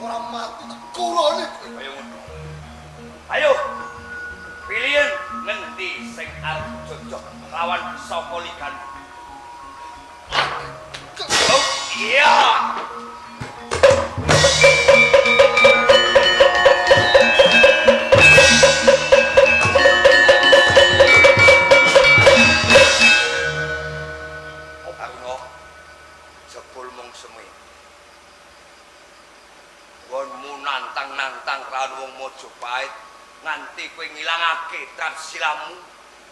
Ora mati tak kurone kowe. Ayo ngono. Ayo. Pilihan ngendi sing arep cocok lawan saka ligan. Oh, iya. Aruna, jebul mung semi. Nggonmu nantang-nantang kelawan wong Majapahit nganti kowe ngilangake trapsilamu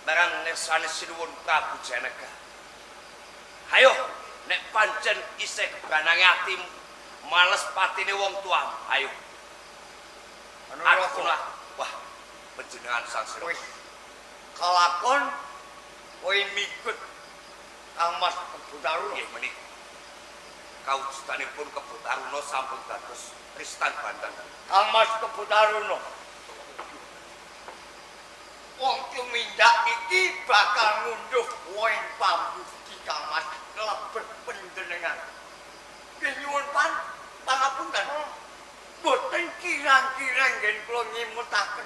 marang ngersane Sinuwun Prabu Jayanegara. Ayo, nek pancen isih kebanange atimu, males patine wong tuamu. Ayo. Aku lah. Wah, panjenengan sang Senopati. Wis kelakon kowe mikut Kang Mas Kebo Taruna. Nggih menika. Kawujudanipun Kebo Taruna sampun dados Tristan Banten. Kang Mas Kebo Taruna. Wong tumindak iki bakal ngunduh woing pambudi Kang Mas lebet panjenengan. Nggih nyuwun pangapunten. Boten kirang-kirang ngen kula ngimutaken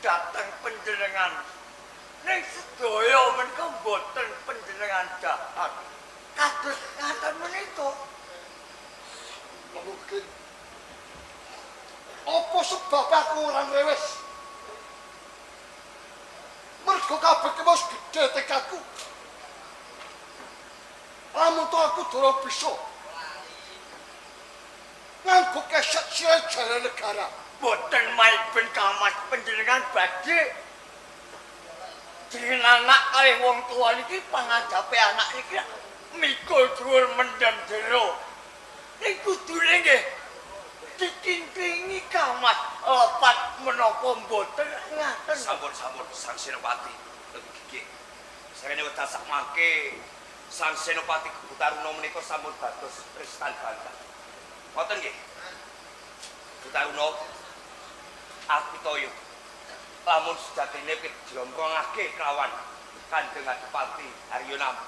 dhateng panjenengan. Ning sedaya menika boten panjenengan dahar. Kados ngaten menika. Mungkin apa sebab aku ora ngrewes? Mergo kabeh ki wis gedhe tekadku. Lamun to aku durung bisa nganggo kesek sira Jayanegara. Boten maiben Kang Mas panjenengan badhe jeneng anak kalih wong tuwa niki pangajape anak niki mikul dhuwur mendem jero. Ning kudune nggih dikintingi Kang Mas lepat menapa mboten ngaten. Sampun-sampun Sang Senopati gigih. Sarene wekdal sak mangke Sang Senopati Kebo Taruna menika sampun dados Tristan Banten. Ngoten nggih. Kebo Taruna, aku toyo lamun sejatine dijlomprongake kelawan Kanjeng Adipati Haryo Nambi.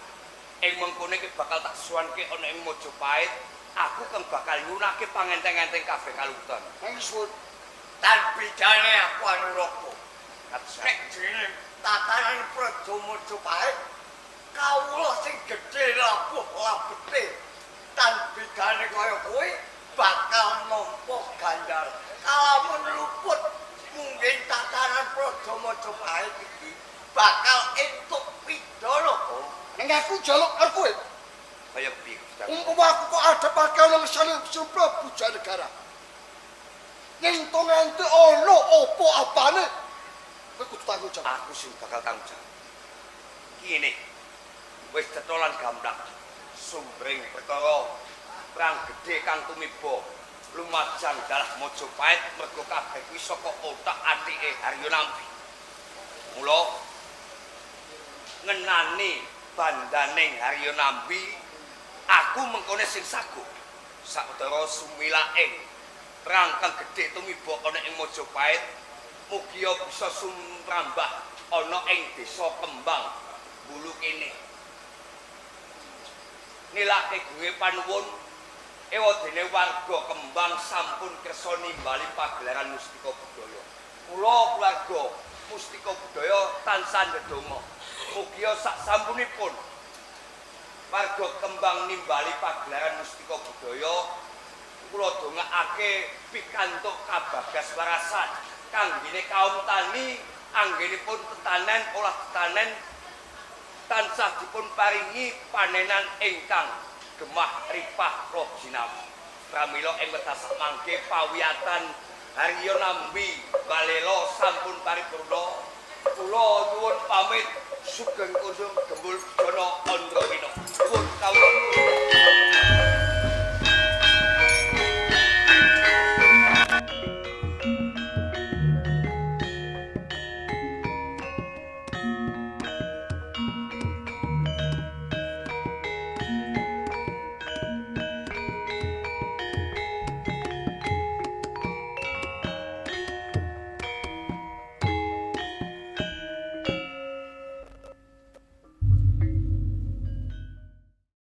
Ing mengkone ki bakal tak suwanke ana ing Majapahit, aku kang bakal nyunake pangenteng-enteng kabeh kaluton. Nang suwun tan bidane aku Anuraga. Nek jeneng tatanan Praja Majapahit kawula sing gedhe labuh labete tan bidane kaya kowe bakal nampa ganjar. Kalamun luput mungkin tatanan Praja Majapahit iki bakal entuk pidana. Ning aku njaluk karo kowe. Kaya piye? Umpama aku kok adepake ana ngersane Sri Prabu Jayanegara. Yen to nganti ana apa apane kowe kudu tanggung jawab. Aku sing bakal tanggung jawab. Kene wis cetha lan gamblang sumbering perkara perang gedhe kang tumiba lumajang dalah Majapahit mergo kabeh kuwi saka otak atike Haryo Nambi. Mula ngenani bandaning Haryo Nambi aku mengkone sing sago sawetara sumilaing perang kang gedhe tumiba ana ing Majapahit mugia bisa sumrambah ana ing desa Kembang Bulu kene. Nilake gue panuwun ewadene warga Kembang sampun kersa nimbali pagelaran Mustika Budaya. Kula keluarga Mustika Budaya tansah ndedonga mugia sak sampunipun Warga Kembang nimbali pagelaran Mustika Budaya kula dongakake pikantuk kabagas warasan kanggene kaum tani anggenipun tetanen olah tetanen tansah dipun paringi panenan ingkang gemah ripah roh jinawi. Pramila ing wekdal mangke pawiyatan Haryo Nambi Balela sampun paripurna. Kula nyuwun pamit sugeng kunjung Gembul Jana Andrawina.